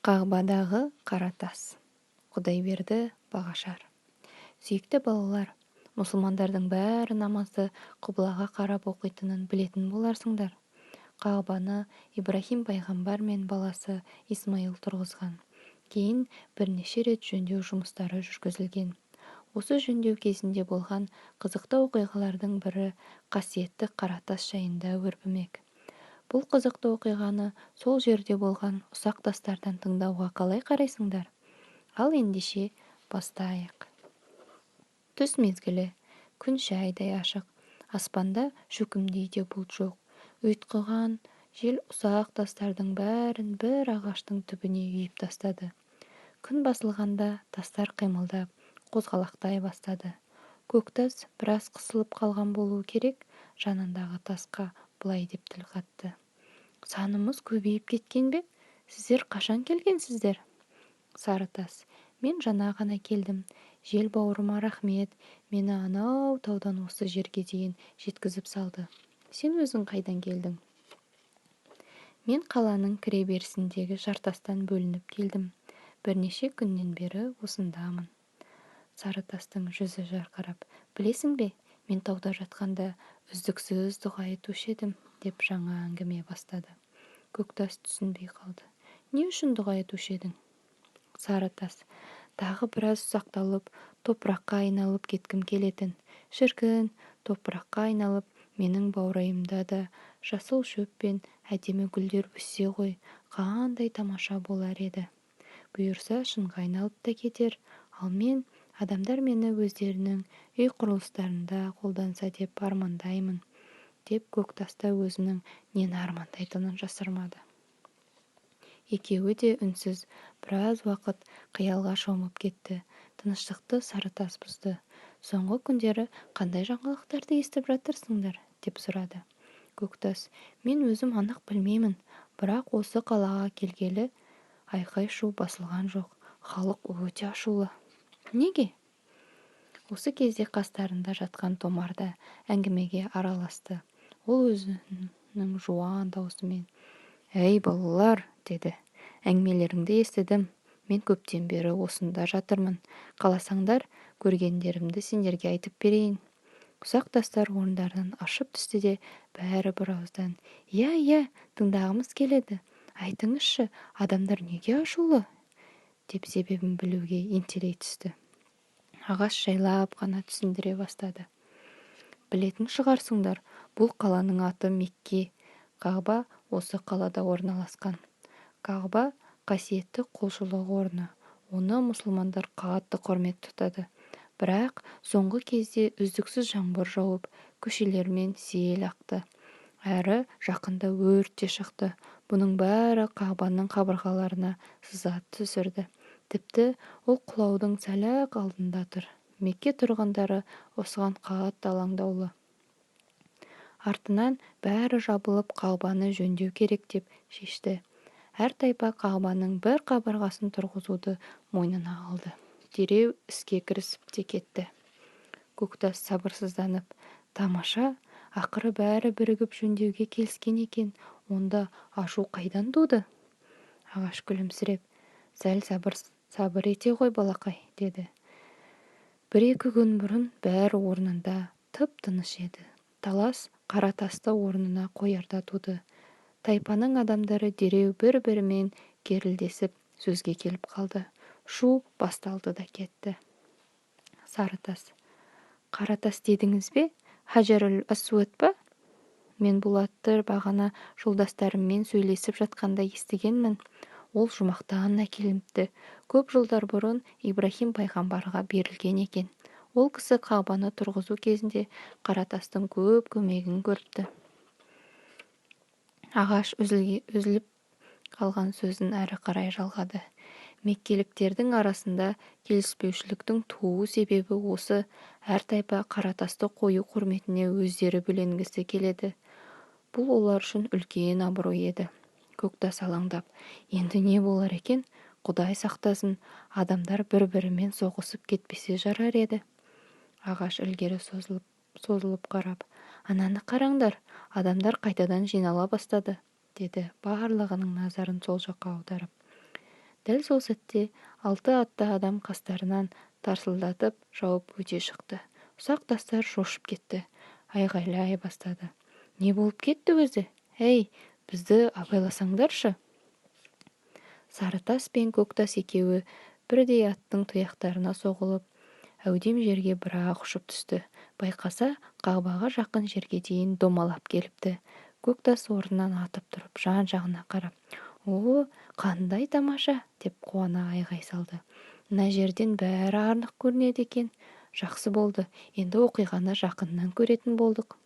Қағбадағы қара тас. Құдайберді Бағашар. Сүйікті балалар, мұсылмандардың бәрі намазды құбылаға қарап оқитынын білетін боларсыңдар. Қағбаны Ибраһим пайғамбар мен баласы Исмайыл тұрғызған. Кейін бірнеше рет жөндеу жұмыстары жүргізілген. Осы жөндеу кезінде болған қызықты оқиғалардың бірі қасиетті қара тас жайында өрбімек. Бұл қызықты оқиғаны сол жерде болған ұсақ тастардан тыңдауға қалай қарайсыңдар? Ал ендеше бастайық. Түс мезгілі, күн шайдай ашық, аспанда шөкімдей де бұлт жоқ. Ұйтқыған жел ұсақ тастардың бәрін бір ағаштың түбіне үйіп тастады. Күн басылғанда тастар қимылдап, қозғалақтай бастады. Көктас біраз қысылып қалған болуы керек, жанындағы тасқа былай деп тіл қатты: «Санымыз көбейіп кеткен бе? Сіздер қашан келгенсіздер?» Сары тас: «Мен жаңа ғана келдім. Жел бауырыма рахмет, мені анау таудан осы жерге дейін жеткізіп салды. Сен өзің қайдан келдің?» «Мен қаланың кіреберісіндегі жартастан бөлініп келдім. Бірнеше күннен бері осындамын». Сары тастың жүзі жарқырап: «Білесің бе, мен тауда жатқанда үздіксіз дұға етуші едім», – деп жаңа әңгіме бастады. Көктас түсінбей қалды: «Не үшін дұға етуші едің?» Сары тас: «Тағы біраз ұсақталып, топыраққа айналып кеткім келетін. Шіркін, топыраққа айналып, менің баурайымда да жасыл шөп пен әдемі гүлдер өссе ғой, қандай тамаша болар еді. Бұйырса, шынға айналып та кетер. Ал мен адамдар мені өздерінің үй құрылыстарында қолданса деп армандаймын», – деп Көктас та өзінің нені армандайтынын жасырмады. Екеуі де үнсіз біраз уақыт қиялға шомып кетті. Тыныштықты сары тас бұзды: «Соңғы күндері қандай жаңалықтарды естіп жатырсыңдар?» – деп сұрады. Көктас: «Мен өзім анық білмеймін, бірақ осы қалаға келгелі айқай-шу басылған жоқ. Халық өте ашулы». «Неге?» Осы кезде қастарында жатқан Томар да әңгімеге араласты. Ол өзінің жуан даусымен: «Әй, балалар, – деді, – әңгімелеріңді естідім. Мен көптен бері осында жатырмын. Қаласаңдар, көргендерімді сендерге айтып берейін». Ұсақ тастар орындарынан ыршып түсті де, бәрі бір ауыздан: «Иә, иә, тыңдағымыз келеді. Айтыңызшы, адамдар неге ашулы?» – деп себебін білуге ентелей түсті. Ағаш жайлап қана түсіндіре бастады: «Білетін шығарсыңдар, бұл қаланың аты Мекке. Қағба осы қалада орналасқан. Қағба – қасиетті құлшылық орны. Оны мұсылмандар қатты құрмет тұтады. Бірақ соңғы кезде үздіксіз жаңбыр жауып, көшелермен сел ақты. Әрі жақында өрт те шықты. Бұның бәрі Қағбаның қабырғаларына сызат түсірді. Тіпті ол құлаудың сәл-ақ алдында тұр. Мекке тұрғындары осыған қатты алаңдаулы. Артынан бәрі жабылып, Қағбаны жөндеу керек деп шешті. Әр тайпа Қағбаның бір қабырғасын тұрғызуды мойнына алды. Дереу іске кірісіп те кетті». Көктас сабырсызданып: «Тамаша, ақыры бәрі бірігіп жөндеуге келіскен екен. Онда ашу қайдан туды?» Ағаш күлімсіреп: «Сәл сабыр, сабыр ете ғой, балақай», – деді. «Бір-екі күн бұрын бәрі орнында, тып-тыныш еді. Талас қара тасты орнына қоярда туды. Тайпаның адамдары дереу бір-бірімен керілдесіп, сөзге келіп қалды. Шу басталды да кетті». Сары тас: «Қара тас дедіңіз бе? Хажарул Асуад па? Мен бұл атты бағана жолдастарыммен сөйлесіп жатқанда естігенмін. Ол жұмақтан әкелініпті. Көп жылдар бұрын Ибраһим пайғамбарға берілген екен. Ол кісі Қағбаны тұрғызу кезінде қара тастың көп көмегін көріпті». Ағаш үзіліп қалған сөзін әрі қарай жалғады: «Меккеліктердің арасында келіспеушіліктің туу себебі осы. Әр тайпа қара тасты қою құрметіне өздері бөленгісі келеді. Бұл олар үшін үлкен абырой еді». Көктас алаңдап: «Енді не болар екен? Құдай сақтасын, адамдар бір-бірімен соғысып кетпесе жарар еді». Ағаш ілгері созылып, созылып қарап: «Ананы қараңдар, адамдар қайтадан жинала бастады», – деді барлығының назарын сол жаққа аударып. Дәл сол сәтте алты атты адам қастарынан тарсылдатып шауып өте шықты. Ұсақ тастар шошып кетті, айғайлай бастады. Не болып кетті өзі? Әй, бізді абайласаңдаршы! Сары тас пен көк тас екеуі бірдей аттың тұяқтарына соғылып, әудем жерге бір-ақ ұшып түсті. Байқаса, қағбаға жақын жерге дейін домалап келіпті. Көк тас орнынан атып тұрып, жан-жағына қарап, «О, қандай тамаша!» деп қуана айғай салды. «Мына жерден бәрі анық көрінеді екен. Жақсы болды, енді оқиғаны жақыннан көретін болдық».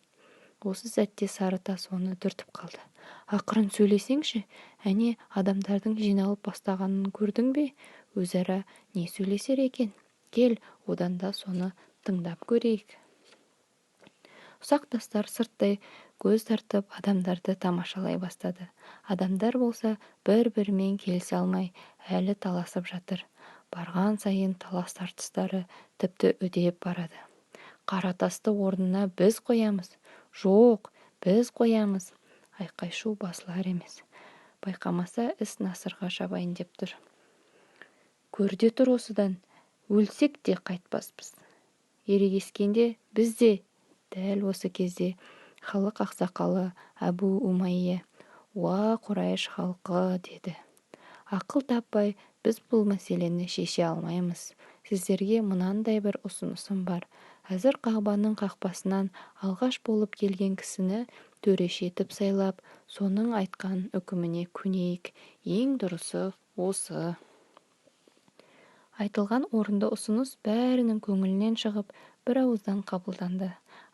Осы сәтте сары тас оны түртіп қалды. «Ақырын сөйлесеңші, әне адамдардың жиналып бастағанын көрдің бе? Өзара не сөйлесер екен? Кел, одан да соны тыңдап көрейік». Ұсақ тастар сырттай көз тартып, адамдарды тамашалай бастады. Адамдар болса, бір-бірімен келісе алмай, әлі таласып жатыр. Барған сайын талас-тартыстары тіпті үдеп барады. «Қара тасты орнына біз қоямыз!» «Жоқ, біз қоямыз!» Айқай-шу басылар емес. Байқамаса, іс насырға шабайын деп тұр. «Көр де тұр осыдан, өлсек те қайтпаспыз!» Ерегескенде біз де. Дәл осы кезде халық ақсақалы Әбу Умайя: «Уа, Құрайш халқы, – деді. – Ақыл таппай, біз бұл мәселені шеше алмаймыз. Сіздерге мынандай бір ұсынысым бар. Әзір Қағбаның қақпасынан алғаш болып келген кісіні төреші етіп сайлап, соның айтқан үкіміне көнейік. Ең дұрысы осы». Айтылған орынды ұсыныс бәрінің көңілінен шығып, бір ауыздан қабылданды.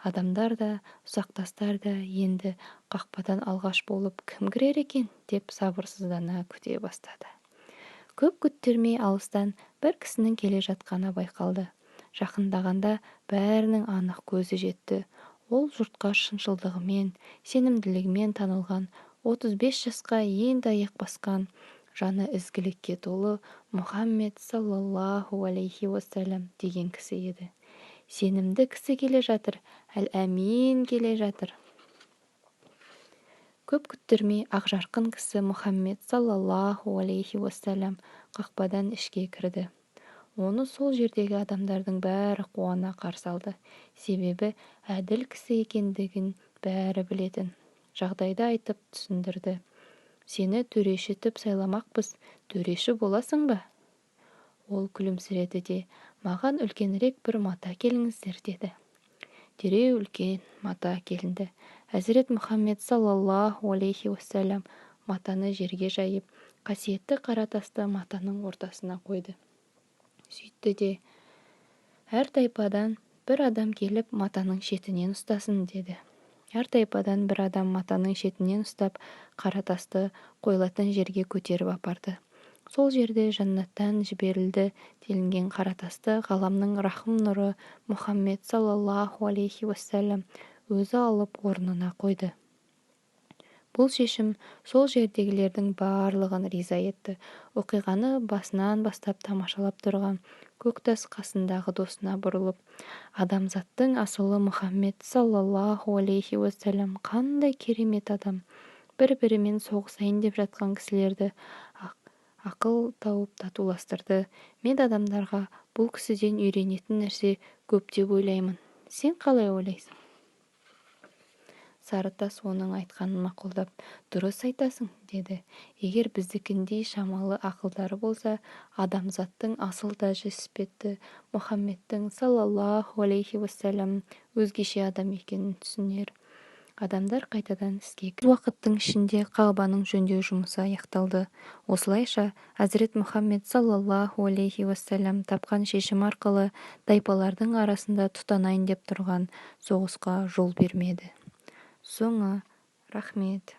Адамдар да, ұсақ тастар да енді қақпадан алғаш болып кім кірер екен деп сабырсыздана күте бастады. Көп күттірмей алыстан бір кісінің келе жатқаны байқалды. Жақындағанда бәрінің анық көзі жетті. Ол жұртқа шыншылдығымен, сенімділігімен танылған, 35 жасқа енді аяқ басқан, жаны ізгілікке толы Мұхаммед саллаллаху алейхи уассалам деген кісі еді. «Сенімді кісі келе жатыр, Әл-Әмин келе жатыр!» Көп күттірмей ақжарқын кісі Мұхаммед саллаллаху алейхи уассалам қақпадан ішке кірді. Оны сол жердегі адамдардың бәрі қуана қарсы алды. Себебі әділ кісі екендігін бәрі білетін. Жағдайды айтып түсіндірді. «Сені төреші етіп сайламақпыз, төреші боласың ба?» Ол күлімсіреді де: «Маған үлкенірек бір мата әкеліңіздер», – деді. Дереу үлкен мата әкелінді. Әзірет Мұхаммед саллаллаху алейхи уассалам матаны жерге жайып, қасиетті қара тасты матаның ортасына қойды. Сөйтті де: «Әр тайпадан бір адам келіп, матаның шетінен ұстасын», – деді. Әр тайпадан бір адам матаның шетінен ұстап, қара тасты қойылатын жерге көтеріп апарды. Сол жерде жәннаттан жіберілді делінген қара тасты ғаламның рахым нұры Мұхаммед саллаллаху алейхи уассалам өзі алып, орнына қойды. Бұл шешім сол жердегілердің барлығын риза етті. Оқиғаны басынан бастап тамашалап тұрған Көктас қасындағы досына бұрылып: «Адамзаттың асылы Мұхаммед саллаллаху алейхи уассалам қандай керемет адам! Бір-бірімен соғысайын деп жатқан кісілерді ақыл тауып татуластырды. Мен адамдарға бұл кісіден үйренетін нәрсе көп деп ойлаймын. Сен қалай ойлайсың?» Сарытас оның айтқанын мақұлдап: «Дұрыс айтасың», – деді. «Егер біздікіндей шамалы ақылдары болса, адамзаттың асыл тәжі іспетті Мұхаммедтің саллаллаху алейхи уассалам өзгеше адам екенін түсінер». Адамдар қайтадан іске. Аз уақыттың ішінде Қағбаның жөндеу жұмысы аяқталды. Осылайша, Әзірет Мұхаммед саллаллаху алейхи уассалам тапқан шешім арқылы тайпалардың арасында тұтанайын деп тұрған соғысқа жол бермеді. Соңы. Рахмет.